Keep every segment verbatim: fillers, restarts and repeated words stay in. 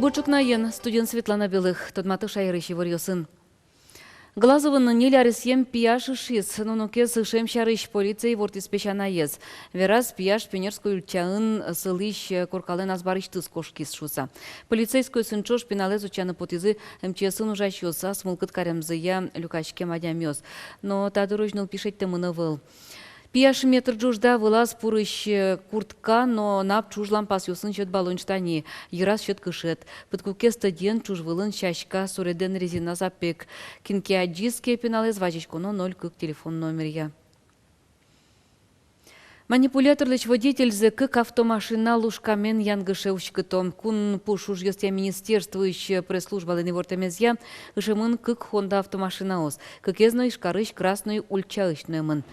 Бур ӵукнаен! Студиын Светлана Белых. Тодмато шаерысь иворъёсын. Глазовын ньыль аресъем пияш ышиз. Нунокез ышем сярысь полицие ивортӥз песянаез. Вераз, пияш Пионерской ульчаын сылӥсь коркалэн азбарысьтыз кошкиз шуыса. Полицейскойёсын ӵош пиналэз утчаны потӥзы МЧС-ын ужасьёс, ас мылкыд каремзыя люкаськем адямиос. Но та дырозь нылпи шедьтэмын ӧвӧл. Пияш метр ӝужда, вылаз пурысь, э, куртка но нап ӵуж лампасъёсын сьӧд баллон штани, йыраз сьӧд кышет. Пыдкукез тӧдьыен ӵуж вылын сяська суредэн резина запяк. Кин ке адӟиз ке пиналэз, вазиськоно ноль кык телефон номеръя. Манипуляторлэсь водительзэ кык автомашина лушкамен янгыше уськыто. Кун пуш ужъёсъя министерствоысь пресс-службалэн ивортэмезъя, ышемын кык Honda автомашинаос, кыкез но Ижкарысь Красной ульчаысь нуэмын.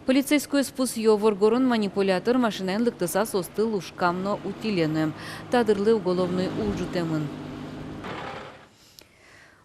Полицейскойёс пусъё, воргорон манипулятор машинаен лыктыса соосты лушкам но утиле нуэм. Та дырлы уголовной уж ӝутэмын.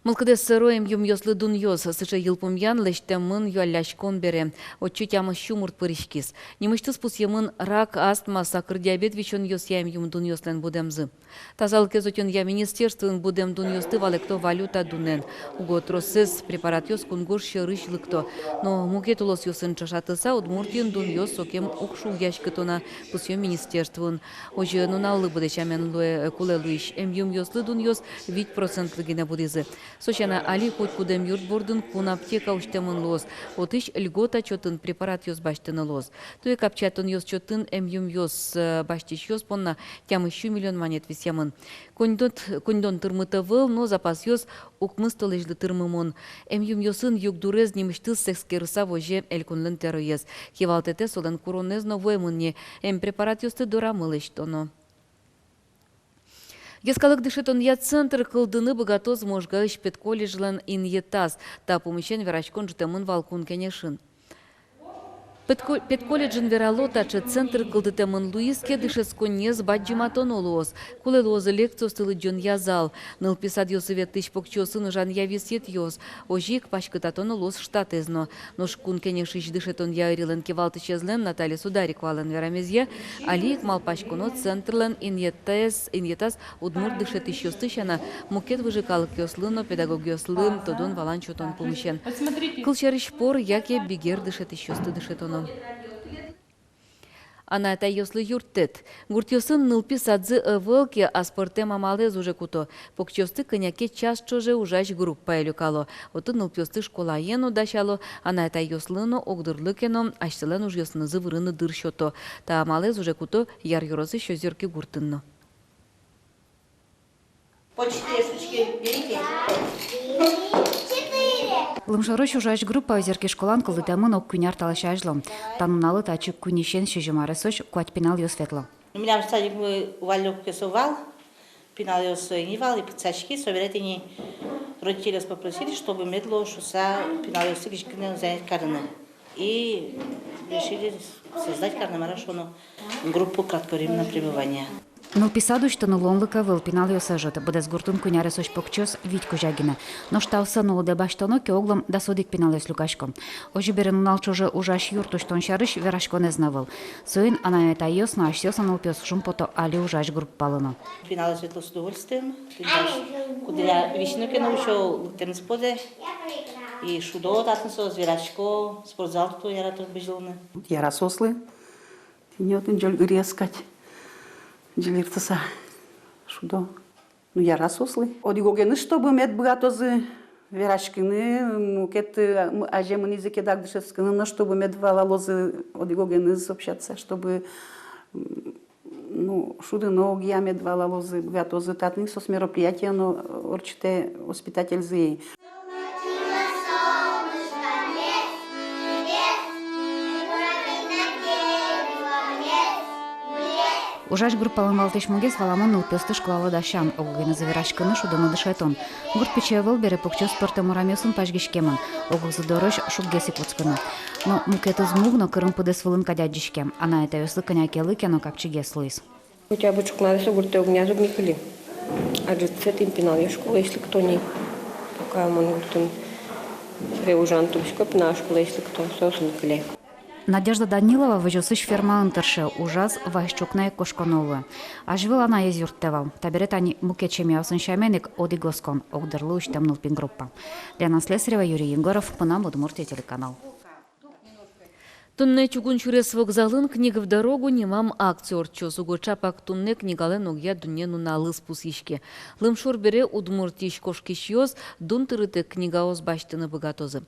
Мылкыдэз сӧро эмъюмъёслы дунъёс. Сыӵе йылпумъян лэсьтэмын юалляськон бере. Отчы тямыс сю мурт пыриськиз. Нимысьтыз пусъемын рак, астма, сакыр диабет висёнъёсъя эмъюм дунъёслэн будэмзы. Тазалыкез утёнъя министерствоын будэм дунъёсты валэкто валюта дунэн. Уго тросэз препаратъёс кунгож сьӧрысь лыкто. Но мукет улосъёсын ӵошатыса, Удмуртиын дунъёс сокем уг шугъяськыто на, пусъё министерствоын. Озьы нуналлы быдэ сямен луэ, кулэ луись эмъюмъёслы дунъёс вить процентлы гинэ будӥзы. Со сяна, али котькуд эмъюрт бордын кун аптека усьтэмын луоз, отысь льгота чотын препаратъёс басьтыны луоз. Туэ капчиятонъёс чотын эмъюмъёс, э, басьтӥсьёс понна тямыс сю миллион манет висъямын. Коньдон, коньдон тырмыт ӧвӧл, но запасъёс укмыс толэзьлы тырмымон. Эмъюмъёсын югдурез нимысьтыз эскерыса возе элькунлэн тӧроез. Кивалтэтэ солэн куронэз но вуэмын ни: эмпрепаратъёсты дорамы лэсьтоно. Йӧскалык дышетонъя центр кылдыны быгатоз Можгаысь педколледжлэн инъетаз. Та пумысен вераськон ӝутэмын вал Кун Кенешын. Педко-, педколледжын верало, таӵе центр кылдытэмын луиз ке, дышетсконнез бадӟыматоно луоз. Кулэ луозы лекциосты лыдӟонъя зал, нылпи садъёсы ветлӥсь покчиосын ужанъя висъетъёс. Озьы ик паськытатоно луоз штатэз но. Нош Кун Кенешысь дышетонъя ӧрилэн кивалтӥсезлэн Наталья Судариковалэн верамезъя, али ик малпаськоно центрлэн инъетаз, инъетаз удмурт дышетӥсьёсты сяна, мукет выжы калыкъёслы но педагогъёслы тодон-валан сётон пумысен. Кылсярысь, пор яке бигер дышетӥсьёсты дышетоно. Анай-атайёслы юрттэт. Гуртъёсын нылпи садзы ӧвӧл ке, аспӧртэм амалэз уже куто. Покчиосты кӧня ке час ӵоже ужась группае люкало. Отын нылпиосты школае но дасяло, анай-атайёслы но, огдырлы ке но, асьсэлэн ужъёсынызы вырыны дыр сёто. Та амалэз уже куто Яр ёросысь Озёрки гуртын но. Почти, сучки, берите. Лымшорысь ужась группа Озёрки школаын кылдытэмын ог куинь ар талэсь азьло. Та нуналлы татчы куиньысен сизьым аресозь куать пиналъёс ветло. Ну, милям садикмы валлёк ке со вал, пиналъёс ини вал, и пытсаськи, собере тӥни родительёс попросили, чтобы мед луоз шуыса пиналъёсты кызьы ке но занять карыны. И решили создать карыны, мар-а шуоно, группу кратковременного пребывания. Нылпи сад усьтыны луонлык ӧвӧл, пиналъёс ӧжыт. Быдэс гуртын куинь аресозь покчиос вить кузя гинэ. Нош ставсэ нуллыдэ басьтоно ке, оглом дас одӥг пиналъёс люкасько. Озьы бере нунал ӵоже ужась юрт усьтон сярысь вераськонэз но ӧвӧл. Соин анай-атайёс но, асьсэос но нылпиос шумпото али ужась группалы но. Пиналъёс ветло с удовольствием, пиналъёс куддыръя висьыны ке но усё, лыктэмзы потэ. И шудо татын соос, верасько, спортзал туж ярато бызьылыны. Яра соослы. Тӥни отын ӟольгыри ӧз кадь ӟильыртыса шудо. Ну, яра соослы. Одӥг-огеныз, чтобы мед быгатозы вераськыны, мукет, э, м, азе мынӥзы ке дак дышетскыны, но чтобы мед валалозы одӥг-огеныз общаться, чтобы, м, ну, шудыны огъя мед валалозы, быгатозы. Татын соос мероприятие но ортчытэ воспитательзы. Ужась группалэн валтӥсь мугез, валамон, нылпиосты школалы дасян. Ог-огенызы вераськыны, шудыны, дышетон. Гурт пичи ӧвӧл бере, покчиос пӧртэм урамъёсын пазьгиськемын. Ог-огзы дорозь шуггес ик кутскыны. Но мукетыз муг но кырым пыдэс вылын кадь адӟиське. Анай-атайёслы кӧня ке лыке но капчигес луиз. Хотя бы ӵукна аресозь гуртэ огназ уг ни кыльы. Ӧжытсэ тӥни пиналъёс школаысь лыкто ни. Пока мон гуртын, э, ужан турттӥсько, пинал школаысь лыкто, соос ик кыле. Надежда Данилова возёсысь фермаын тырше, ужаз вазь ӵукна ик кошконо луэ. Азьвыл анаез юрттэ вал. Табере тани мукет семьяосын сямен ик одӥг оскон, огдырлы усьтэм нылпи группа. Лена Слесарева, Юрий Егоров, «Мынам Удмуртие» телеканал. Туннэ чугун сюрес вокзалын «Книга в дорогу» нимам акция ортчоз. Уго ӵапак туннэ книгалэн огъя дунне нуналыз пусйиське. Лымшор бере Удмуртиысь кошкисьёс дун тырытэк книгаос басьтыны быгатозы.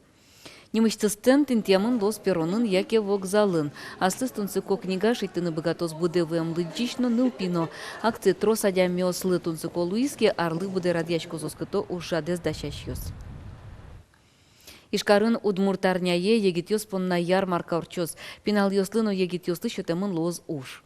Нимысьтыз стенд интыямын луоз перронын яке вокзалын. Аслыз тунсыко книга шедьтыны быгатоз быдэ вуэм лыдӟись но, нылпи но. Акцие трос адямиослы тунсыко луиз ке, арлы быдэ радъяськоз, оскыто ужрадэз дасясьёс. Ижкарын «Удмурт арняе» егитъёс понна ярмарка ортчоз. Пиналъёслы но егитъёслы сётэмын луоз уж.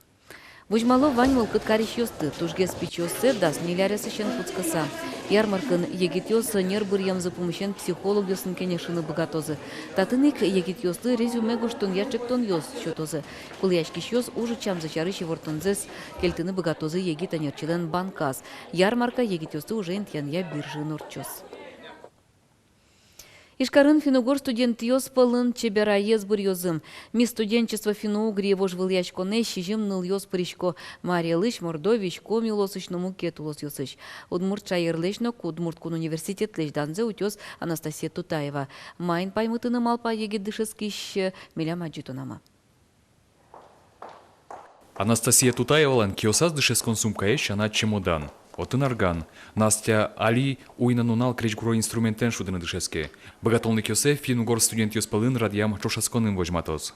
Возьмало вань мылкыд карисьёсты, тужгес пичиоссэ дас ньыль аресысен кутскыса. Ярмаркаын егитъёс ньӧр быръемзы пумысен психологъёсын кенешыны быгатозы. Татын ик егитъёслы резюме гожтонъя ӵектонъёс сётозы. Кулэяськисьёс уж утчамзы сярысь ивортонзэс кельтыны быгатозы егит ӧнерчилэн банказ. Ярмарка егитъёсты уже интыянъя биржаын ортчоз. Ижкарын финн-угор студентъёс пӧлын чебераез быръёзы. «Мисс студенчества Финно-Угрии» вожвылъяськонэ сизьым нылъёс пырисько. Марий Элысь, Мордовиысь, Коми улосысь но мукет улосъёсысь. Удмурт шаерлэсь но Удмурт кун университетлэсь данзэ утёз Анастасия Тутаева. Маин паймытыны малпа егит дышетскись, милям адӟытонамы. Анастасия Тутаевалэн киосаз дышетскон сумкаез сяна чемодан. Отын арган. Настя али уйнанунал крезьгуро инструментэн шудыны дышетске. Быгатонлыкъёссэ финн-угор студентъёс пӧлын радъям ӵошатсконын возьматоз.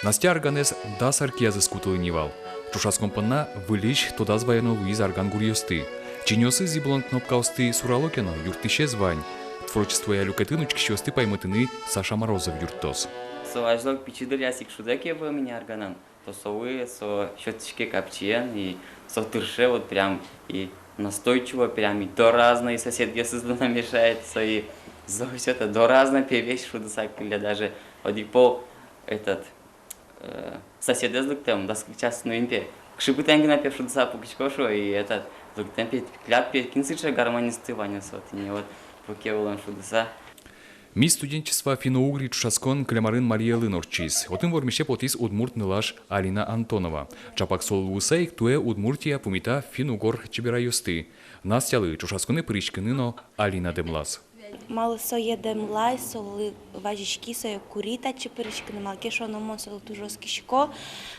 Настя арганэз дас ар киязы кутылӥ ни вал. Ӵошатскон понна выльысь тодаз ваёно луиз арган гуръёсты. Чиньыосыз зӥбылон кнопкаосты сурало ке но, юрттӥсез вань. Творчествоя люкетын учкисьёсты паймытыны Саша Морозов юрттоз. Со азьло пичи дыръяз ик шудэ ке вуэм ини арганэн, то солы со сётӥське капчиен, и со тырше вот прям и настойчиво, прям и дораз но, и соседъёсызлы но мешает, со и зо всё это дораз но пе весь шудыса кылле, даже одӥг пол этот э, соседэз лыктэм, дас кык час нуим пе. Кыӵе бытэн гинэ пе шудыса пукисько шуо, и этот, лыктэм пе, кляп пе, кин сыӵе гармонисты вань со, тӥни вот, пуке улон шудыса. «Мисс студенчества Финно-Угрии» ӵошатскон кылем арын Марий Элын ортчиз. Отын вормисе потӥз удмурт нылаш Алина Антонова. Ӵапак солы луыса ик туэ Удмуртия пумита финн-угор чеберайёсты. Настялы ӵошатсконэ пыриськыны но Алина дэмлаз. Малы сое дэмлай, солы вазиськи, сое кури татчы пыриськыны, малы ке шуоно мон солы туж оскисько,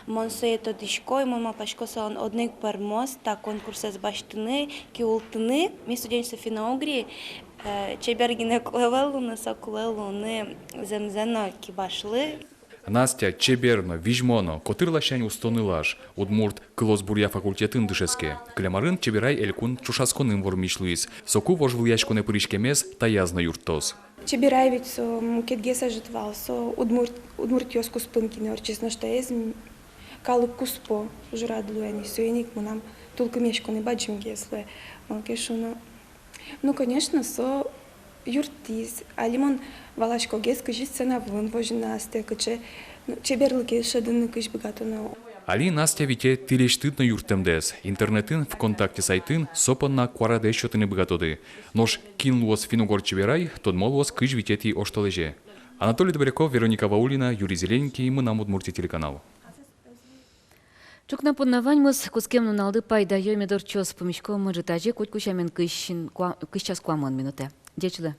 мон сое тодӥсько, и мон малпасько, солэн одно ик пӧрмоз та конкурсэз басьтыны, киултыны. «Мисс студенчества Финно-Угрии», э, чебер гинэ кулэ ӧвӧл луыны, со кулэ луыны зэмзэ но кибашлы. Настя чебер но, визьмо но, котыр ласянь усто нылаш, удмурт кылосбуръя факультетын дышетске. Кылем арын «Чеберай» элькун ӵошатсконын вормись луиз. Соку вожвылъяськонэ пыриськемез таяз но юрттоз. Чеберай ведь со мукетгес ӧжыт вал, со удмурт, удмуртъёс куспын гинэ ортчиз, нош таез м-, калык куспо ужрад луэ ни, соин ик мынам тулкымъяськонэ бадӟымгес луэ, малы ке шуоно. Ну, конечно, со юрттӥз. Али мон валаськогес, кызьы сцена вылын возьыны астэ, кыӵе, ну, чеберлыкез шӧдыны кызьы быгатоно. Али Настя вите тӥлесьтыд но юрттэмдэс. Интернетын ВКонтакте сайтын со понна куарадэс сётыны быгатоды. Нош кин луоз финн-угор чеберай, тодмо луоз кызь витетӥ оштолэзе. Анатолий Добряков, Вероника Ваулина, Юрий Зеленький, «Мынам Удмуртие» телеканал. Ӵукна понна ваньмыз. Кутскем нуналды пайдаё мед ортчоз. Пумиськом ӝытазе, котьку сямен, кызь куа-, кызь час куамын минутэ. Ӟеч луэ.